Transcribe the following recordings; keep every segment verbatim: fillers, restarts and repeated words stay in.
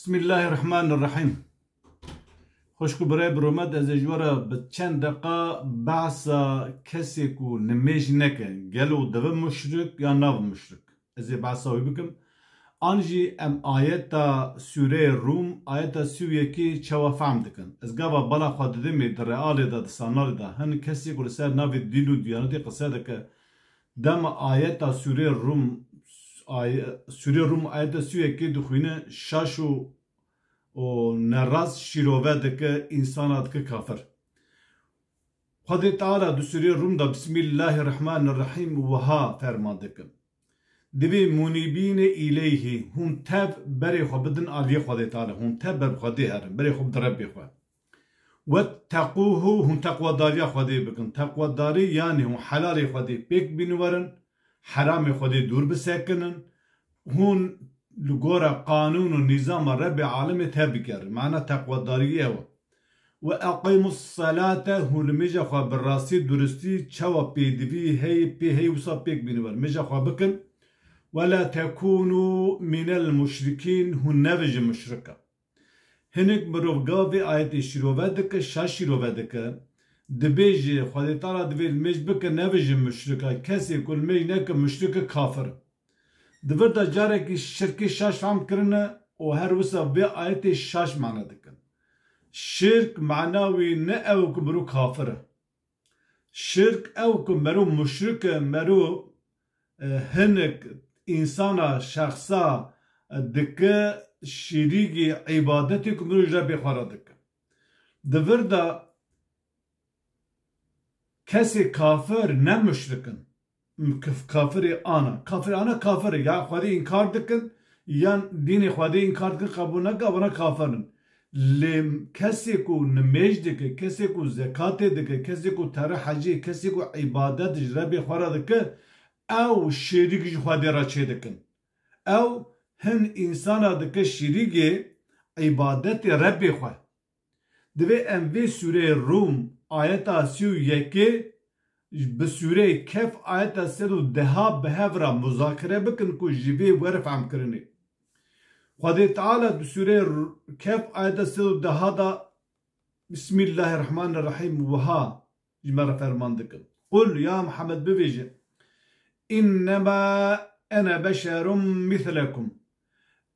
Bismillahirrahmanirrahim. Xwişk û birayê bi rûmet, ez ê ji we re bi çend deqa behsa kesê ku nimêj neke, gelo dibe muşrik ya nav muşrik? Ez ê behsa wî bikim. An jî em ayeta sûreyê Rûm, ayeta sî û yekê çawa fehm dikin? Ez gava bala xwe didim ê di realê de, di sanalê de, hin kesê ku li ser navê dîn û diyanetê qise dike, dema ayeta sûreyê Rûm, aye-, sûreyê Rûm ayeta sî û yekê dixwîne, şaş û, û nerast şîrove dike, însana dike kafir. Xwedê Teala di sûreyê Rûm de Bismillahirrahmanirrahîm wiha ferman dike. Divê munîbîne îleyhî, hûn tev berê xwe bidin aliyê Xwedê Teala, hûn tev ber bi Xwedê herin, berê xwe bidin Rebbê xwe. Wetteqûhu, hûn teqwedariya Xwedê bikin. Teqwedarî yanî hûn helalê Xwedê pêk bîniwerin, heramê Xwedê dûr bisekinin, hûn li gora qanûn û nîzama Rebbê alemê tev bigerin. Mana teqwedarî ew e. Ve eqîmus selate, hûn li mêja xwe bi rastî duristî çawa pêdivî heyî pê heyî wisa pêk bîniwerin. Mêja xwe bikin. Ve la tekûnû mînel muşrikîn, hûn nebijin muşrika. Hinek mirov gavê ayetê şîrove dike, şaş şîrove dike, dibêje, Xwedê Teala divê li mêj bike, nebijin muşrika, kesê ku li mêj neke muşrik e, kafir. Di vir de carekî şirkê şaş fehm kirine û her wisa vê ayetê şaş mane dikin. Şirk mana wî ne ew ku mirov kafir e. Şirk ew ku mero muşrik e, mero, e, hinek însana, şexsa, e, dike şirîgî îbadetê ku mero ji Rebbê xwe re dike. Di vir de kesê kafir ne muşrik in. Kif-, kafirê ana. Kafirê ana kafir e. Ya Xwedê înkar dikin, yan dînê Xwedê înkar dikin, qebûl nake, evana kafir in. Lê kesê ku nimêj dike, kesê ku zekatê dike, kesê ku tere hecê, kesê ku îbadet ji Rebbê xwe re dike, ew şêrîk ji Xwedê re çêdikin. Ew hin însana dike şirîgê îbadetê Rebbê xwe. Divê em vê sûreyê Rûm, ayeta sî û yekê, bi sûreyê Kehf, ayeta sed û deha bi hev re muzakere bikin ku ji vê were fehmkirinê. Xwedê Teala di sûreyê R-, Kehf, ayeta sed û deha de Bismillahirrahmanirrahîm wiha ji me re ferman dikin. Qul, ya Muhammed, bivêje, "Innema ene beşerun mislekum."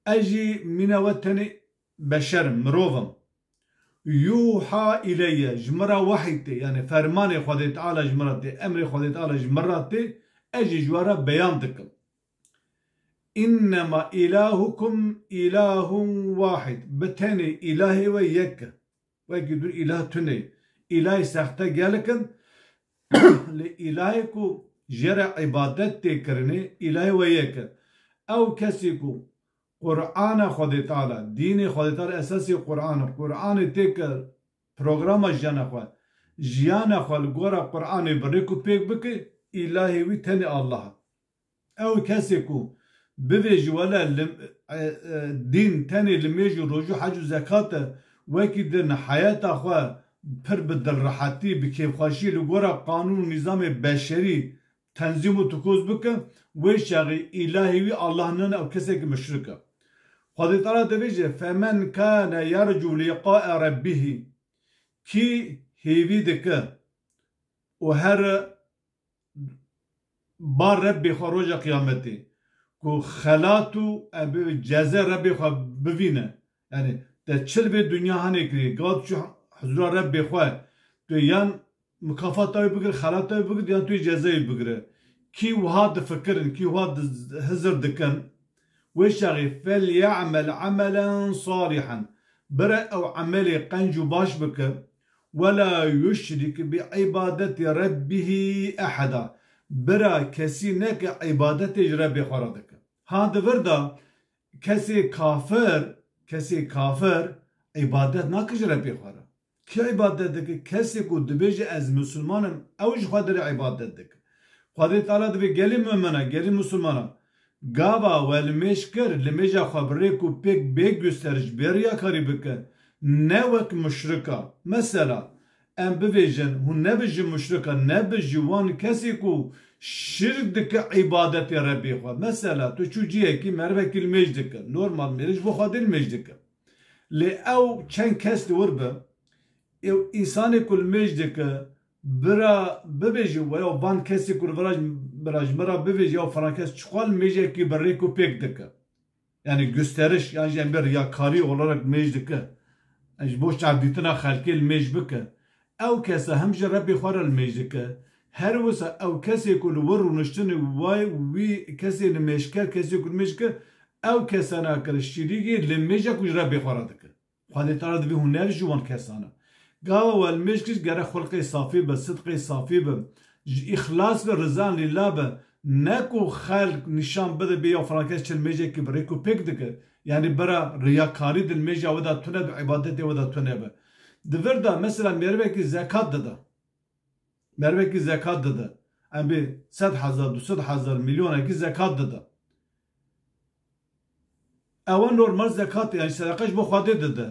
Ez jî mîna we tenê beşer im, mirov im. "Yuha ileyye", ji min re wehî tê, yani fermanê Xwedê Teala ji min re tê, emrê Xwedê Teala ji min re tê, ez jî ji we re beyan dikim. "Innema ilahukum ilahun wahid." Bi tenê ilahê we yek e. Wekî dûr îlah tune. Îlahê sexte gelek in. Lê îlahê ku jê re îbadet tê kirinê, îlahê we yek e. Ew kesê ku Qur'ana Xwedê Teala, dînê Xwedê Teala, esasê Qur'an e, Qur'anê tê kir, programa jiyana xwe, jiyana xwe li gora Qur'anê bi rêk û pêk bike, îlahê wî tenê Allah e. Ew kesê ku bivêjî wele li, e, e, dîn tenê li mêj û rojû, hec û zekat e, wekî din heyata xwe pir bi dilrehetî, bi kêfxweşî li gora qanûn û nîzamê beşerî tenzîm û tikoz bike, wê çaxê îlahê wî Allah nine, ew kesekî muşrik e. Xwedê Teala dibêje, "Femen kane yercu lîqae rebbihî." Kî hêvî dike û here ba Rebbê xwe roja qiyametê, ku xelat û, e, bi-, ceze Rebbê xwe bivîne. Yani te çi li vê dinya hanê kirî, gava tu çû huzura Rebbê xwe, tu yan mukafata wî bigir, xelata wî bigir, yan tu yê cezayê bigire. Kî wiha difikirin, kî wiha di-, hizir dikin, wê çaxê, "Fel ya'mel amelen salihan." Bira ew emelê qenc û baş bike. "Wela yuşrik bi ibadeti rebbihi eheda." Bira kesî neke îbadetê ji Rebbê xwe re dike. Ha di vir de kesê kafir, kesê kafir îbadet nake ji Rebbê xwe re. Kî îbadet dike? Kesê ku dibêje, "Ez misilman im", ew ji Xwedê re îbadet dike. Xwedê Teala dibê, "Gelî mumina, gelî misilmana." Gava we limêj kir, limêja xwe bi rêk û pêk bê gusteriş, bê riyakarî bike. Ne wek muşrika. Mesela, em bivêjin, hûn nebin ji muşrika, nebin ji wan kesê ku şirk dike îbadetê Rebbê xwe. Mesela, tu çû cihekî merivekî limêj dike. Normal mêrê ji bo Xwedê limêj dike. Lê ew çend kes li wir be, ew însanê ku li mêj dike, bira bibêje, weya van kesê ku li vira ji, bira ji min re bibêje, ya filan kes çiqas li mêjekî bi rêk û pêk dike. Yani gösteriş, yan jî em bê riyakarî olarak mêj dike. Ji bo çavdîtina xelkê li mêj bike. Ew kesa hem ji Rebbê xwe re li mêj dike. Her wisa ew kesê ku li wir rûniştinê wê wî kesê li mêjker, kesê ku li mêj dike, ew kesa nakir şirîkê li mêja ku ji Rebbê xwe re dike. Xwedê Teala divê hûn nev ji wan kesan e. Gava we li mêj kir gere xulqê safî be, sidqê safî be, ji îxlas be, rizan lîla be. Ne ku xelk nîşan bide bê ya filan kes çi li mêjekî bi rêk û pêk dike. Yani bira riyakarî di li mêja we de tune be, îbadetê we de tune be. Di vir de mesela merivekî zekat dide. Merivekî zekat dide. Em bê sed hezar, du sed hezar, milyonekî zekat dide. Ewe normal zekat e, yani sedeqe ji bo Xwedê dide.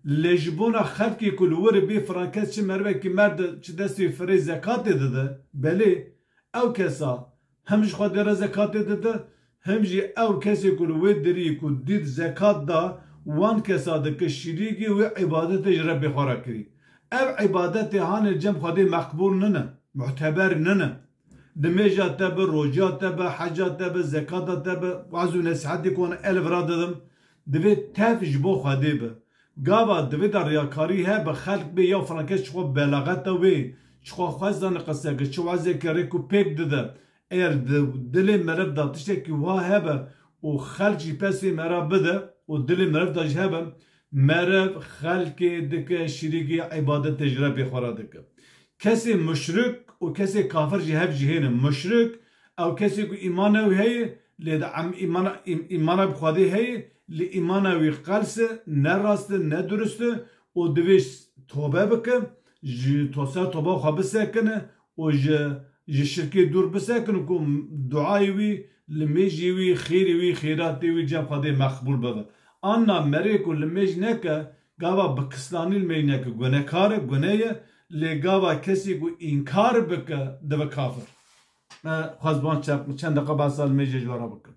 Lê ji bona xelkê ku li wir bê filan kes çi merivekî merde, çi destê firê zekatê dide, belê ew kesa hem ji Xwedê re zekatê dide, hem jî ew kesê ku li wê derî ku dît zekat da, wan kesa dike şirîkê wê îbadetê ji Rebbê xwe re kirî. Ev îbadetê hanê cem Xwedê meqbûl nine, muteber nine. Nimêja te be, roja te be, heca te be, zekata te be, waz û nesihetê ku wan el vira didim, divê tev ji bo Xwedê be. Gava divê de riyakarî hebe, xelk bê ya filan kes çixwe belaxeta wê, çixwe xwe zane qiseke, çi wazeke rêk û pêk dide. Eger di dilê meriv de tiştekî wa hebe û xelk jî pesê meriv bide û dilê meriv de jî hebe, meriv xelkê dike şirîkê îbadetê ji Rebbê xwe re dike. Kesê muşrik û kesê kafir jî hev jî hêne. Muşrik, ew kesê ku îmana wî heye, lê di em îmana, êm-, îmana bi Xwedê heye, lê îmana wî qels e, ne rast e, ne durust e û divê tobe bike, ji to ser toba xwe bisekine û ji, ji şirkê dûr bisekine ku duayê wî, limêjê wî, xêrê wî, xêratê wî cem Xwedê meqbûl bibe. Anna merê ku limêj neke, gava bi kislanî limêj neke, gunekar e, gune ye, lê gava kesê ku înkar bike, dibe kafir. Me xwest ban çend, çend deqa behsa limêjê ji we re bikim.